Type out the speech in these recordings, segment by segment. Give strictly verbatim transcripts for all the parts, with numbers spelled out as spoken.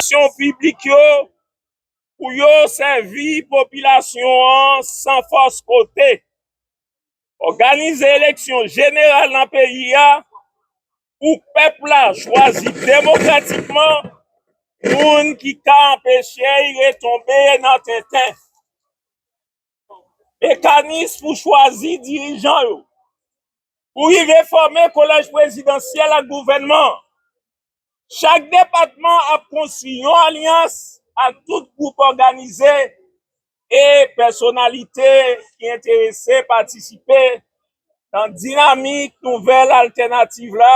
Fonksyon piblik yo pou yo sèvi popilasyon an san fòs kote. Òganize eleksyon jeneral nan peyi a pou pèp la chwazi demokratikman moun ki ka anpeche y retonbe nan tenten. Mekanis pou chwazi dirijan yo. Pou rive fòme kolèj prezidansyèl ak gouvènman, chak depatman ap konstwi yon alyans ak tout gwoup òganize e pèsonalite ki enterese patisipe nan dinamik nouvèl altènativ la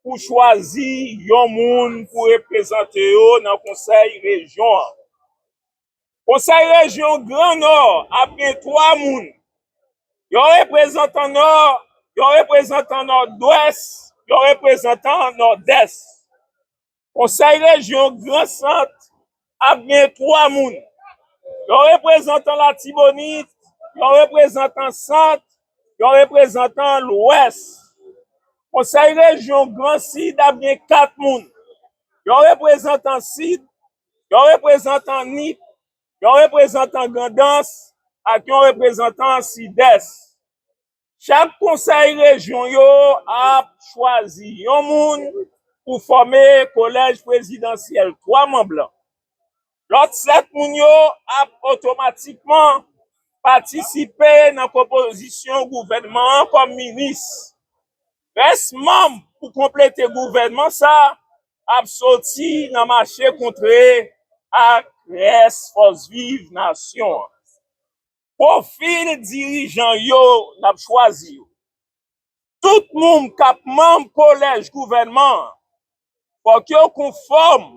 pou chwazi yon moun pou reprezante yo nan konsèy rejyon an. Konsèy rejyon Gran Nò ap gen twa moun. Yon reprezantan Nò, yon reprezantan Nòdwès, yon reprezantan Nòdès. Konsèy rejyon Gran Sant ap gen twa moun. Yon reprezantan Latibonit, yon reprezantan Sant, yon reprezantan Lwès. Konsèy rejyon Gran Sid ap gen kat moun. Yon reprezantan Sid, yon reprezantan Nip, yon reprezantan Grandans ak yon reprezantan Sidès. Chak konsèy rejyon yo ap chwazi yon moun pou fòme kolèj prezidansyèl twa manm lan. Lòt sèt moun yo ap otomatikman patisipe nan konpozisyon gouvènman an kòm minis. Rès manm pou konplete gouvènman sa ap soti nan mache kontre ak rès fòs viv nasyon an. Pwofil dirijan yo n ap chwazi yo. Tout moun k ap manm kolèj gouvènman an, fòk yo konfòm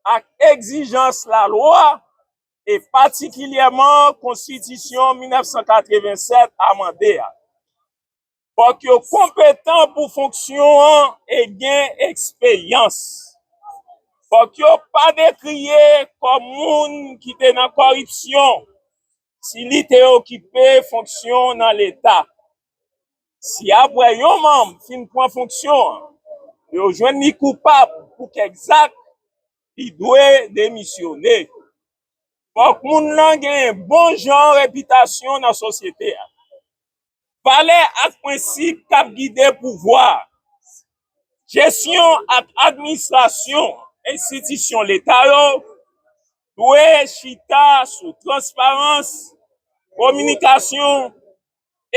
ak egzijans lalwa e patikilyèman konstitisyon mil nèf san katreven sèt amande a. Fòk yo konpetan pou fonksyon an e gen eksperyans. Fòk yo pa dekriye kòm moun ki te nan kòripsyon si li te okipe fonksyon nan Leta. Si apre yon manm fin pran fonksyon an, yo jwenn li koupab pou kèk zak, li dwe demisyone. Fòk moun nan gen bon jan repitasyon nan sosyete a. Valè ak prensip k ap gide pouvwa, jesyon ak administrasyon enstitisyon Leta yo dwe chita sou transparans, kominikasyon,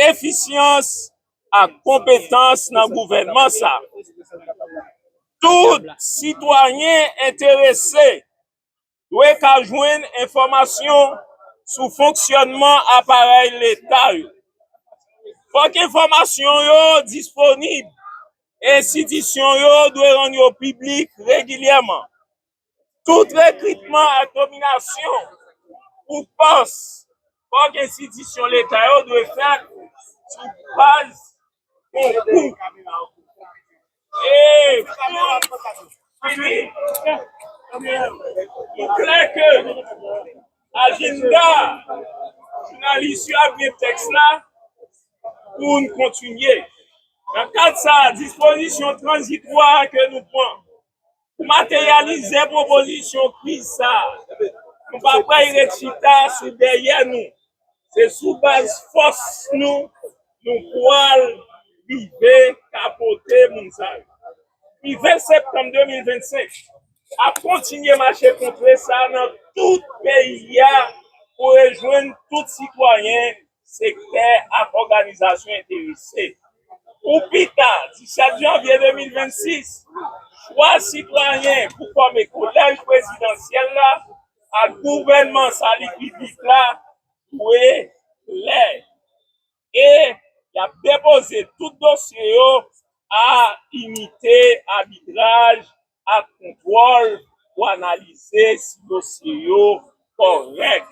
efisyans ak konpetans nan gouvènman sa. Tout sitwayen enterese dwe ka jwenn enfòmasyon sou fonksyònman aparèy Leta yo. Fòk enfòmasyon yo disponib e enstitisyon yo dwe rann yo piblik regilyèman. Tout rekritman ak nominasyon pou pòs fòk enstitisyon Leta yo dwe fèt sou baz konkou. E pou fini, nou klè ke ajanda jounalis yo ap gen tèks la pou n kontinye. Nan kad sa a, dispozisyon tranzitwa ke nou pran pou materyalize pwopozisyon kriz sa a, nou pa pral ret chita sou dèyè nou. Se sou baz fòs nou, nou pral rive kapote moun sa yo. Pi ven septanm de mil vennsenk, ap kontinye mache kontre sa nan tout peyi a pou rejwenn tout sitwayen, sektè ak òganizasyon enterese. Pou pita, disèt janvye de mil vennsis, chwa sitwayen pou fòme kolèj prezidansyèl la ak gouvènman sali piblik la dwe klè. E y ap depoze tout dosye yo a inite abitraj ak kontwòl pou analize si dosye yo kòrèk.